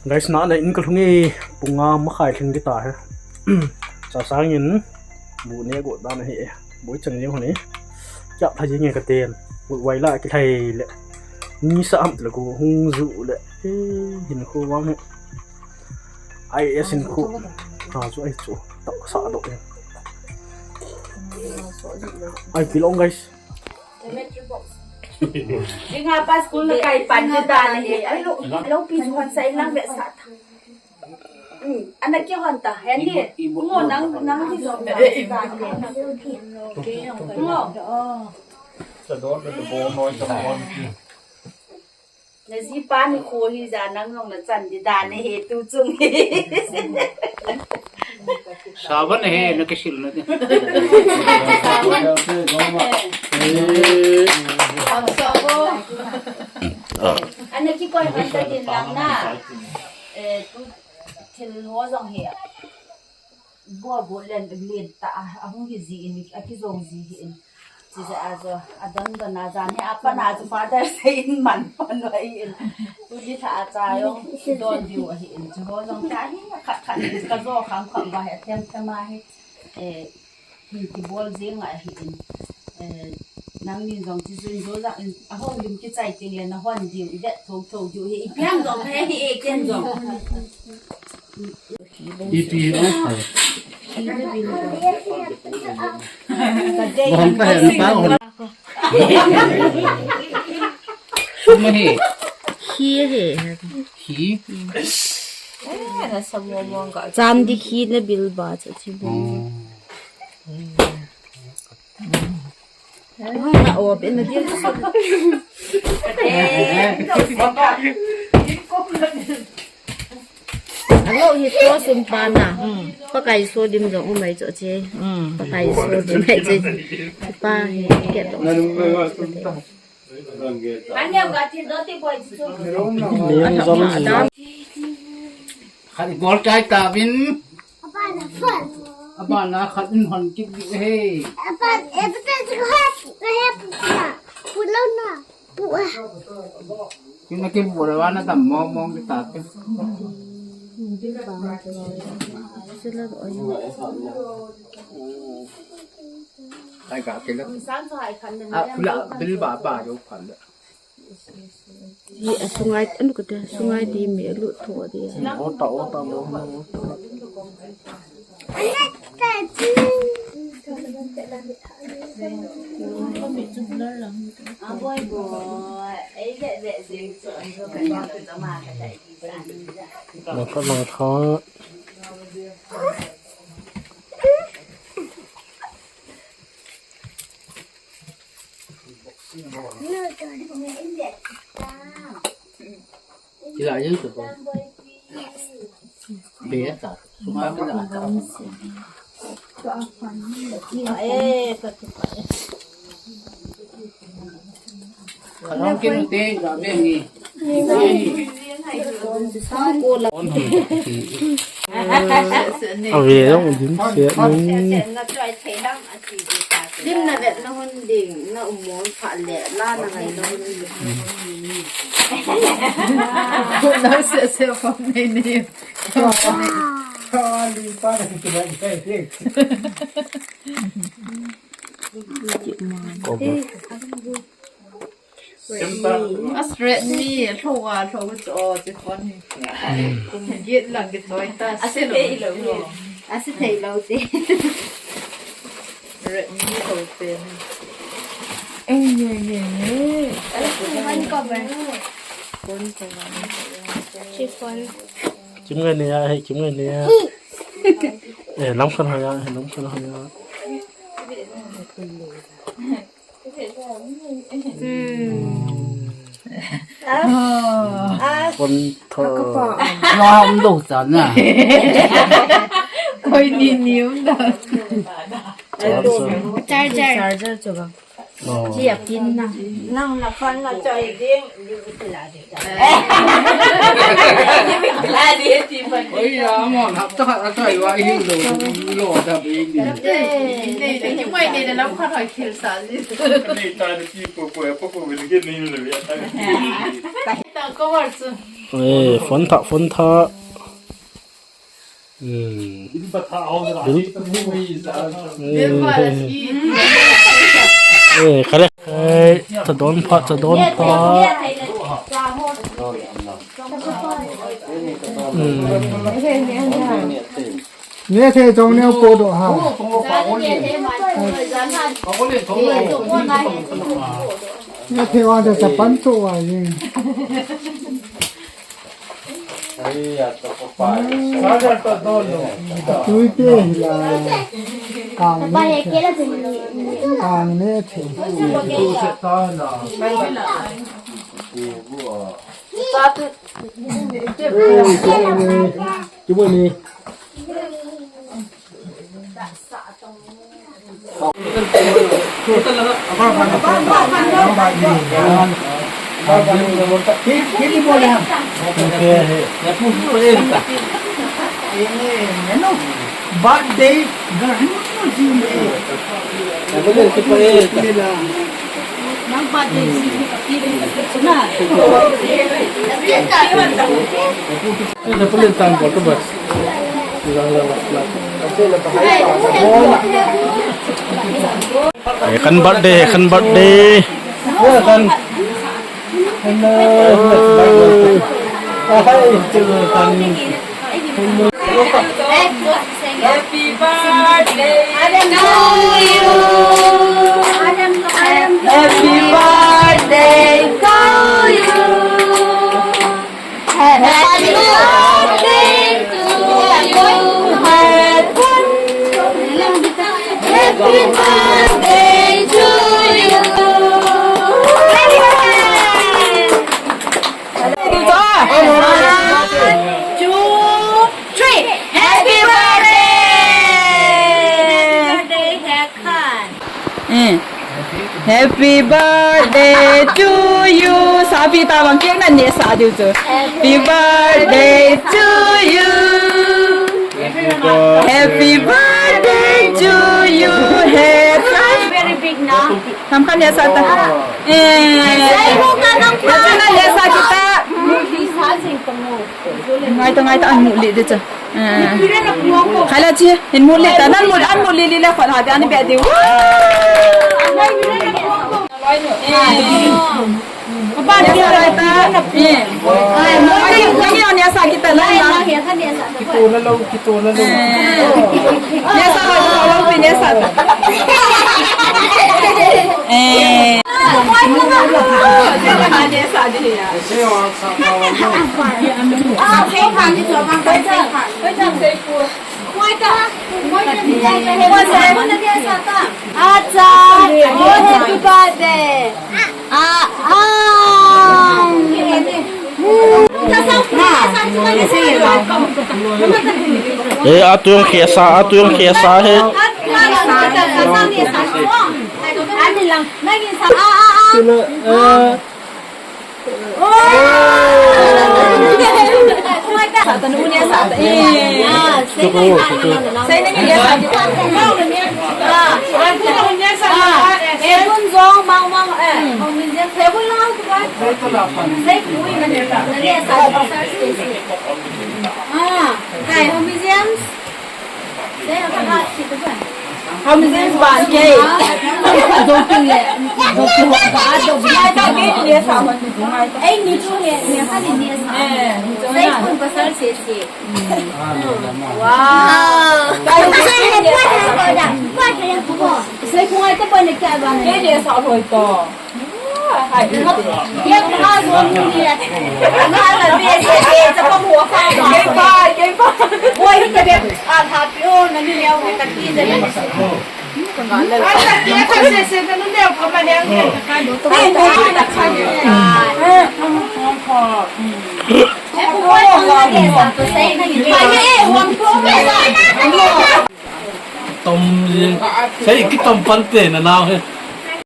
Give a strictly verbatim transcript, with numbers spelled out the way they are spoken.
Guys, na na in ka lhung e, pung nga makhai lhing kita he. Cha sangin bu ne go dan ahi e. Boi chang jing hon e. Kya pha jing e ka ten. Bu wai la ki thai le. Ni sa am le ko hung ju le. E, hin ko wang he. Ai, e sin ko. Ha, chu ai chu. Ta sa do e. Ai, pilong guys. Dinga pa school na kai pan ni ta ni. Ai lo, lo pi hon sa ilang ve sa ta. Hmm, ana ki hon ta, hen ni. Ngo nang, nang ki jong ta. Ngo. Na ji pa ni kho hi ja nang jong na chan di dan he tu chung hi. Saban he na kisil na di. Ana kikoi hon ta din lang na. Eh, tu thil ho jong he. Bol bol len len ta a, ahung hi ji in, akijou ji hi in. Chijeh a jo, adon don a jan hi apan a chu Father's Day in man pan u ahi in. Tuni lha a cha jong don diu ahi in. Chu ho jong cha hi khat khat in ka jo kham kham uva hi, athem them a hi. Eh, hi kibol jing ahi in. Eh, nangni jong chu jun jo jang in, ahoulim kichai teng le na hon diu, i vet thou thou diu hi, i piang jong phe hi e ken jong. Ipi hi ong phai. Bong pa hen pa hon. Sum hi. Hi hi. Hi. Eh, na sa mo mo ka. Cham di hi na bil ba cha chi bo. Oh. Na o, ben na dia. Alo, hi to sum pa na. Pakai so dim jong umai cho che. Pakai so dim mai che. Pa hi ke to. Khat i bol chai ta vin. Abana khat in hon kit di he. Abana, eh, betul juga. Pu lo na. Pu ah. Kina ki bu le wa na tam mong mong kita te. Ai ka kila. Ah, pula bil ba ba yo phan le. Hi, asungai, anu kata, sungai di me lu tho di. Ota, ota, mo, mo. Mo ka lang tho. Kila yun tu ko. Be ta. Suma kila ta. Eh, ka tu pa. Kalong kin te ga be ni. Ave jong din se ni. Lim na vet na hun ding, na um mon pha le, la na ngai na hun ding. Na se se fa me ni. Ka li pa na ki ba ni. Ko ba. As Redmi, a tho a, tho cho, chi phone hi. Kum get lang ke choi ta, a se thei lo ni. A se thei lo te. Redmi tho te ni. Eh, ye, ye, ye. Phone cover. Phone cover. Chi phone. Kim ngai ne ya, hey, kim ngai ne ya. Eh, lam khan ha ya, eh, lam khan ha ya. Hmm. Kon tho. Lam do cha na. Koi ni ni um da. Charger. Charger. Charger chu ba. Oh. Chi a pin na. Nang na phone na choi ding. Oi, ya, mo, hapta khat a choi va, i hil lo, lo da be ni. Nei, nei, nei, nei, lam khat hoi khel sa ji. Nei, ta ni pi po po, po po, ni ke nei le ya ta. Ta ko war su. Eh, phone tha, phone tha. Hmm. Bil. Hmm. Eh, kare. Eh, cha don pha, cha don pha. Hmm. Ne the jong ne po do ha. Ne the wa cha pan to wa ye. Tui te hi la. Kang ne the. Kang ne the. Ki bu ni. Birthday, Happy birthday, happy birthday. Happy birthday to you. Happy birthday to you. Happy birthday to you. Happy birthday to you. One, two, three. Happy birthday. Happy birthday, Hekhan. Eh. Happy birthday to you. Sapi ta bang kiang nan ne sa diu chu. Happy birthday to you. Happy birthday to you. Happy Very big na. Tham khan le sa ta. Eh. Sai mo ka nang ka. Tham khan le sa kita. Ngai ta, ngai ta, an mu li de cha. Eh. Khai la chi, hin mu li ta, nan mu, an mu li li la khon ha, bi an be di. Eh. Papa, ni sa ta. Eh. Ai, mo ni, ni on ya sa kita la. Kitu la lo, kitu la lo. Eh. Ya sa lo, lo, lo, ya sa. Eh. Acha, oh, happy birthday. Ah, ah. Eh, atu jong khesa, atu jong khesa he. Sila, eh. Home James ban ke. Doping le. Doping le. Ngai ta ke ni sa man ni ngai ta. Ei ni chu he, ni kha ni ni sa. Eh, ni chu na. Sei kun pasal se se. Wow. Ka ni se he pa ko da. Pa ke ko. Sei kun ai ta pa ni kya ban. Ke ni sa hoi to. Tom jing. Sei kitom pan te na nau he.